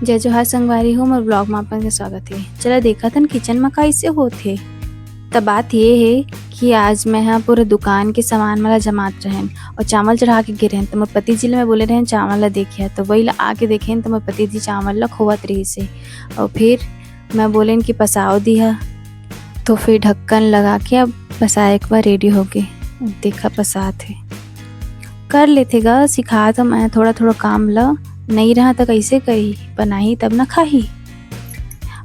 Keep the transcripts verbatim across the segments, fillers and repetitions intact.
जय जोहार संगवारी हो, मोर vlog म आप मन के स्वागत हे। चला देखत हन kitchen म कइसे होथे। त बात ये हे कि आज मैं ह पूरा दुकान के सामान मन ला जमात रहेन अउ चावल चढ़ा के गे रहेन। त मोर पति जी ल मैं बोले रहेन चावल ला देखिया, त वही ला आके देखेन त मोर पति जी चावल ला खोवत रहिस हे। अउ फिर मैं बोलेन कि पसाव दिहा, तो फिर ढक्कन लगा के अब पसाए के बाद ready होगे। देखा पसात हे, कर लेथे गा, सिखात हँव मैं थोड़ा-थोड़ा काम ल, नइ रहा त कइसे करही, बनाही तब न खाही।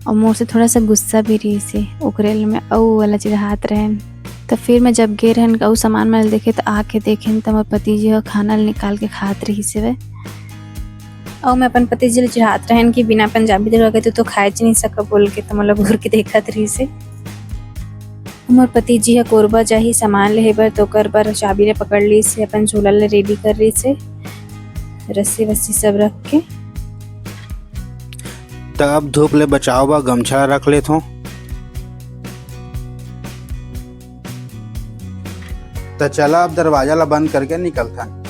अउ मोर से थोड़ा सा गुस्सा भी रहिस हे, ओकरे ले मैं अउ वाला चिढ़ात रहेन। त फिर मैं जब गे रहेन अउ सामान मन ल देखे त आके देखेन त मोर पति जी ह खाना ल निकाल के खात रहिस हवय। अउ मैं अपन पति जी ल चिढ़ात रहेन कि बिना पंजाबी तड़का के तू तो खाएच नइ सकव बोल के, त मोला घूर के देखत रहिस हे। मोर पति जी ह कोरबा जाही सामान लेहे बर, त ओकर बर चाबी ल पकड़ लिस हे, अपन झोला ल ready कर लिस हे, रस्सी वस्सी सब रख के। त अब धूप ले बचाव बर गमछा रख लेथों। त चला अब दरवाजा ल बंद करके निकलथन।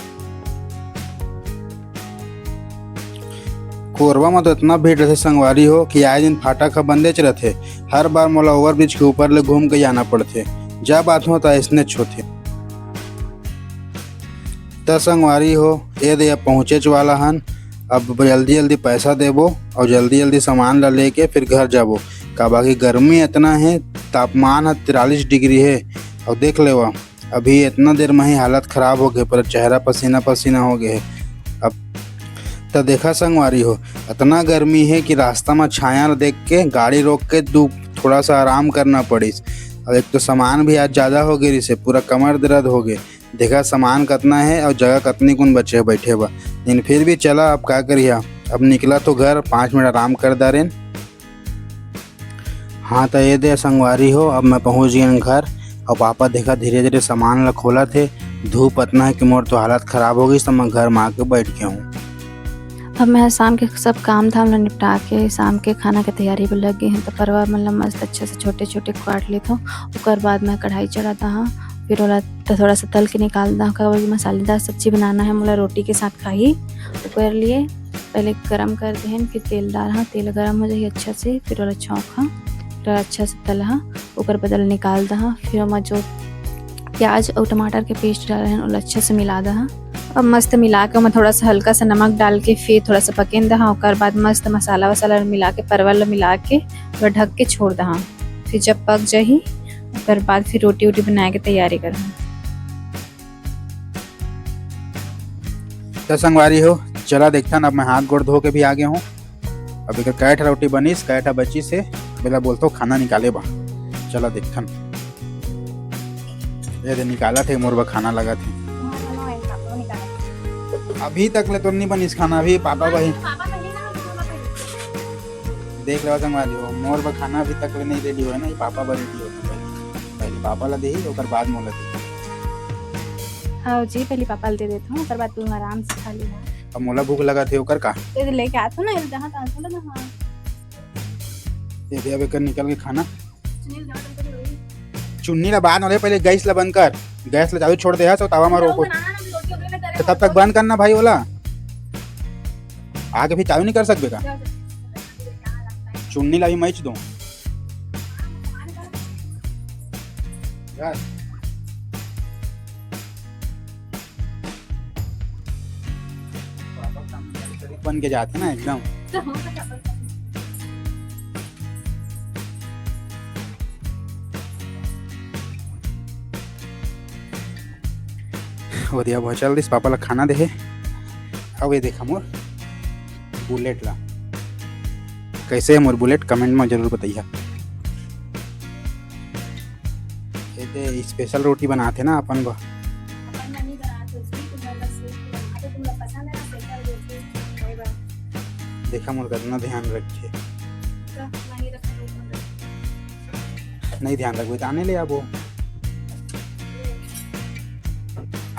कोरबा म तो इतना भीड़ रथे संगवारी हो कि आए दिन फाटक ह बंदेच रथे। हर बार मोला overbridge के ऊपर ले घूम के जाना पड़थे। जब आथों त अइसनेच होथे। त संगवारी हो, ए दे अब पहुँचेच वाला हन। अब जल्दी-जल्दी पैसा देबो अउ जल्दी-जल्दी सामान ला लेके फिर घर जाबो। काबर कि गर्मी इतना हे, तापमान ह तिरालीस डिग्री हे। अउ देख लेवा, अभी इतना देर म ही हालत खराब हो गे, पूरा चेहरा पसीना-पसीना हो गे हे। अब त देखा संगवारी हो, इतना गर्मी हे कि रास्ता म छाया ल देख के गाड़ी रोक के दू, थोड़ा सा आराम करना पड़िस। अब एक तो सामान भी आज ज्यादा हो गे रिहिस हे, पूरा कमर दर्द हो गे। देखा सामान कतना हे अउ जगह कतनी कुन बचे हे बैठे बर। लेकिन फिर भी चला, अब का करिहा, अब निकला तो घर, पाँच मिनट आराम कर डारेन। हाँ, त ए दे संगवारी हो, अब मैं पहुँच गेन घर। अउ पापा देखा धीरे-धीरे सामान ला खोलत हे। धूप अतना हे कि मोर तो हालत खराब हो गइस, त मैं घर म आके बैठ गे हूँ। अब मैं ह शाम के सब काम धाम ला निपटा के शाम के खाना के तैयारी बर लग गे हूँ। त परवा मन ला मस्त अच्छा से छोटे-छोटे काट लेथों। ओकर बाद मैं कढ़ाई चढ़ा दहा, फिर ओला त-, थोड़ा सा तल के निकाल दहा। काबर कि मसालेदार सब्जी बनाना हे, मोला रोटी के साथ खाही। ओकर लिए पहले गरम कर देहेन, फिर तेल डालहा, तेल गरम हो जाही अच्छा से, फिर ओला छौंकहा, फिर ओला अच्छा से तलहा, ओकर बाद ओला निकाल दहा, फिर ओमा जो प्याज अउ टमाटर के paste डाले हन, ओला अच्छा से मिला दहा। अब मस्त मिला के ओमा थोड़ा सा हल्का सा नमक डाल के फिर थोड़ा सा पकेन दहा, ओकर बाद मस्त मसाला वसाला मिला के, परवल ला मिला के ओला ढक के छोड़ दहा। फिर जब पक जाही, ओकर बाद फिर रोटी वोटी बनाए के तैयारी करहा। त संगवारी हो, चला देखथन, अब मैं हाथ गोड़ धो के भी आ गे हूँ। अब एकर कै ठा रोटी बनिस, कै ठा बचिस हे, बेला बोलथों खाना निकाले बा। चला देखथन। ए दे निकालत हे, मोर बर खाना लगत हे। अभी तक ले तो नहीं बनिस खाना, अभी पापा बही। देख लेवा संगवारी हो, मोर बर खाना अभी तक ले नहीं ready होय ना, ये पापा बर ready होथे पहले। पहले पापा ला देही, ओकर बाद मोला देही। हाँ जी, पहले पापा ला दे देथों, ओकर बाद तू आराम से खा लेना। अब मोला भूख लगत हे, ओकर का? ये लेके आथों ना, ये जहाँ तहाँ थोड़ा ना, हाँ। ये दे, अब एकर निकल के खाना। चुन्नी ला बाद में ले, पहले गैस ला बंद कर, गैस ला चालू छोड़ दे, हाँ, सो तवा में रोको। तो तब तक बंद करना भाई, ओला आगे भी चालू नहीं कर सकबे का? चुन्नी ला भी मैच दो। यार। बन के जाथे ना एकदम। वो दिया बहुत चल दिस, पापा ला खाना देहे। अब ये देखा मोर बुलेट ला, कैसे हे मोर बुलेट, comment में जरूर बताइया। एदे special रोटी बनाथे ना अपन बर। अपन मम्मी बनाथे, उसकी तो मैं बस एक बनाथे, तुम लोग पसंद है ना special रोटी, वही बना। देखा मोर कतना ध्यान रखे। तो नहीं रखा तो कौन रखा? नहीं ध्यान रखबे तो आने ले आबो।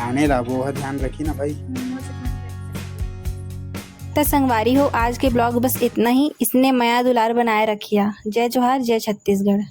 आने ला आबो, ओह ध्यान रखी ना भाई। मोर से कौन रखा? त संगवारी हो, आज के vlog बस इतना ही। इसने मया दुलार बनाए रखिया। जय जोहार, जय छत्तीसगढ़।